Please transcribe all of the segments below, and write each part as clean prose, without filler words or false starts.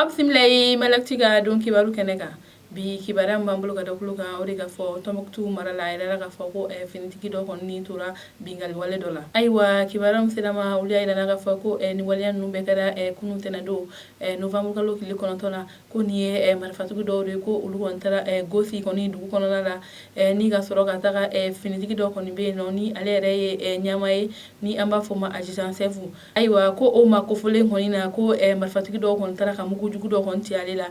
Aw bisimila ye Mali Actu ka don kibaru kɛnɛ kan. Bi kibaruya min b'an bolo ka da tulo kan, o de ka fɔ Tɔnbukutu mara la, a yirala k'a fɔ ko finitigi dɔ kɔni tora binkanni wale dɔ la. Ayiwa, kibaruya min sera ma, olu y'a yira k'a fɔ ko nin waleya ninnu bɛɛ kɛra kunun tɛnɛndon, novembre kalo tile 9 la, ko nin ye marifatigi dɔw de ye, ko olu kɔni taara Gosi kɔni dugu kɔnɔna la, ni ka sɔrɔ ka taga finitigi dɔ kɔni bɛ yen nɔ, ni ale yɛrɛ ye ɲɛmaa ye, ni an b'a fɔ ma adjudant chef. Ayiwa, ko o maa kofɔlen kɔni na, ko marifatigi dɔw kɔni taara ka mugujugu dɔ kɔni ci ale la.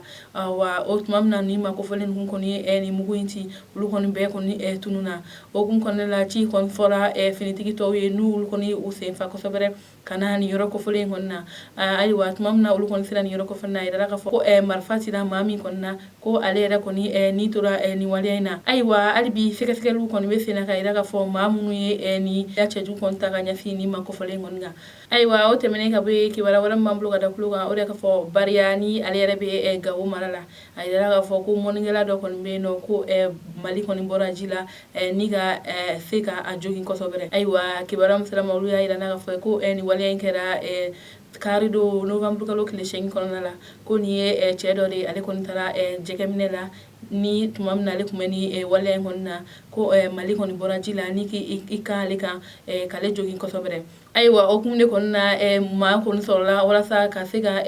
Wa o tuma min na ni maa kofɔlen ninnu kɔni ye nin mugu in ci, olu kɔni bɛɛ kɔni tununna. O kun kɔnɔna la, ci kɔni fɔra finitigi tɔw ye, n'olu kɔni u sen fa kosɛbɛ ka na nin yɔrɔ kofɔlen in kɔni na. Ayiwa, tuma min na olu kɔni sera nin yɔrɔ kofɔlen na, a yirala k'a fɔ ko marifa cira maa min kɔni na, ko ale yɛrɛ kɔni ni tora nin waleya in na. Ayiwa, hali bi sɛgɛsɛgɛliw kɔni bɛ sen na ka yira k'a fɔ maa minnu ye nin cɛjugu kɔni ta ka ɲɛsin nin maa kofɔlen kɔni kan. Ayiwa, o tɛmɛnen ka bɔ yen, kibaruya wɛrɛ min b'an bolo ka da tulo kan, o de k'a fɔ Bariya, ni ale yɛrɛ bɛ Gawo mara la, a yirala k'a fɔ ko mɔnnikɛla dɔ kɔni bɛ yen nɔ, ko mali kɔni bɔra ji la ni ka se ka a jogin kosɛbɛ. Ayiwa, kibaruya min sera ma, olu y'a yira k'a fɔ ko nin waleya in kɛra kari don, novembre kalo tile 8 kɔnɔna la, ko nin ye cɛ dɔ de ye, ale kɔni taara jɛgɛminɛ la. Ni tuma min na ale tun bɛ ni waleya in kɔni na, ko mali kɔni bɔra ji la ni k'i kan ale kan k'ale jogin kosɛbɛ. Ayiwa, o kun de kɔni na, maa kɔni sɔrɔla walasa ka se ka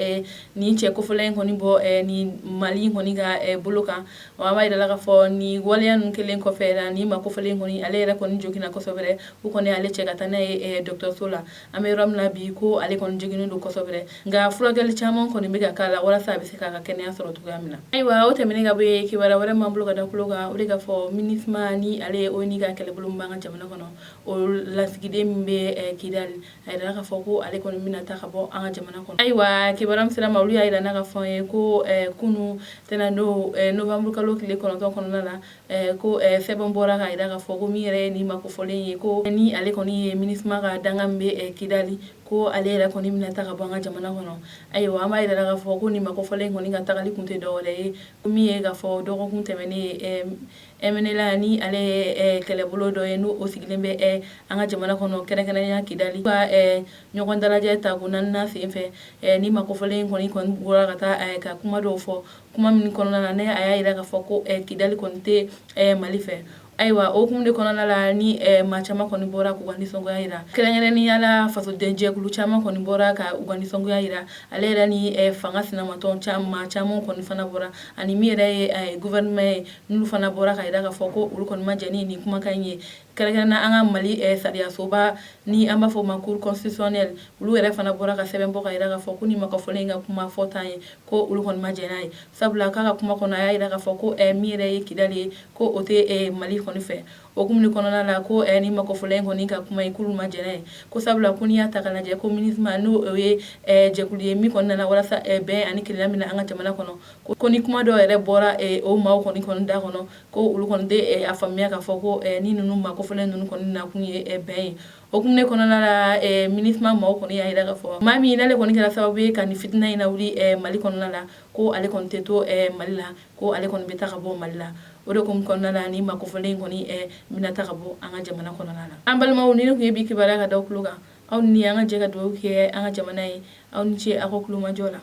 nin cɛ kofɔlen in kɔni bɔ nin mali kɔni ka bolo kan. Wa an b'a yira k'a fɔ nin waleya ninnu kɛlen kɔfɛ la, nin maa kofɔlen kɔni, ale yɛrɛ kɔni joginna kosɛbɛ. U kɔni ale cɛ ka taa n'a ye dɔgɔtɔrɔso la. An bɛ yɔrɔ min na bi, ko ale kɔni joginnen don kosɛbɛ, nka furakɛli caman kɔni bɛ ka k'a la walasa a bɛ se k'a ka kɛnɛya sɔrɔ cogoya min na. Ayiwa, o tɛmɛnen ka bɔ yen, kibaruya wɛrɛ min b'an bolo ka da tulo kan, o de k'a fɔ MINUSMA, ni ale ye ONU ka kɛlɛbolo min b'an ka jamana kɔnɔ, o lasigiden min bɛ Kidali, a yirala k'a fɔ ko ale kɔni bɛna taa ka bɔ an ka jamana kɔnɔ. Ayiwa, kibaruya min sera ma, olu y'a yira n'a ka fɔ ye ko kunun tɛnɛndon, novembre kalo tile 9 kɔnɔna la, ko sɛbɛn bɔra ka yira k'a fɔ ko min yɛrɛ ye nin maa kofɔlen ye, ko ni ale kɔni ye MINUSMA ka dankan min bɛ Kidali, ko ale yɛrɛ kɔni bɛna taa ka bɔ an ka jamana kɔnɔ. Ayiwa, an b'a yira k'a fɔ ko nin maa kofɔlen kɔni ka tagali kun tɛ dɔwɛrɛ ye, min ye k'a fɔ dɔgɔkun tɛmɛnen, MNLA, ni ale ye kɛlɛbolo dɔ ye, n'o o sigilen bɛ an ka jamana kɔnɔ, kɛrɛnkɛrɛnnenya Kidali, ka ɲɔgɔn dalajɛ tako naaninan senfɛ, ni maa kofɔlen kɔni bɔra ka taa ka kuma dɔw fɔ, kuma min kɔnɔna na ne a y'a yira k'a fɔ ko Kidali kɔni tɛ Mali fɛ. Ayiwa, o hukumu de kɔnɔna la, ni maa caman kɔni bɔra k'u ka nisɔngoya yira, kɛrɛnkɛrɛnnenya la fasodenjɛkulu caman kɔni bɔra ka u ka nisɔngoya yira. Ale yɛrɛ ni fanga sinamatɔn maa caman kɔni fana bɔra, ani min yɛrɛ ye gouvernement ye, n'olu fana bɔra ka yira k'a fɔ ko olu kɔni ma jɛn ni nin kumakan in ye. Kɛrɛnkɛrɛnnenya an ka Mali sariyasoba, ni an b'a fɔ o ma Cour constitutionnelle, olu yɛrɛ fana bɔra ka sɛbɛn bɔ ka yira k'a fɔ ko ni maa kofɔlen in ka kuma fɔta ye, ko olu kɔni ma jɛn n'a ye, sabula k'a ka kuma kɔnɔ, a y'a yira k'a fɔ ko min yɛrɛ ye Kidali ye, ko o tɛ Mali kɔni fɛ. O hukumu de kɔnɔna la, ko ni maa kofɔlen kɔni ka kuma ye, k'olu ma jɛn n'a ye, ko sabula ko n'i y'a ta k'a lajɛ, ko MINUSMA, n'o ye jɛkulu ye min kɔni nana walasa bɛn ani kelenya min na an ka jamana kɔnɔ, ko ni kuma dɔw yɛrɛ bɔra o maaw kɔni da kɔnɔ, ko olu kɔni tɛ a faamuya k'a fɔ ko ni ninnu maa kofɔlen ninnu kɔni nakun ye bɛn ye. O hukumu de kɔnɔna la, MINUSMA maaw kɔni y'a yira k'a fɔ maa min n'ale kɔni kɛra sababu ye ka nin fitina in lawuli Mali kɔnɔna la, ko ale kɔni tɛ to Mali la, ko ale kɔni bɛ taa ka bɔ Mali la. O de hukumu kɔnɔna la, ni maa kofɔlen kɔni bɛna taa ka bɔ an ka jamana kɔnɔna la. An balimaw, nin tun ye bi kibaruya ka da tulo kan. Aw ni an ka jɛ ka dugawu kɛ an ka jamana ye. Aw ni ce aw ka tulomajɔ la.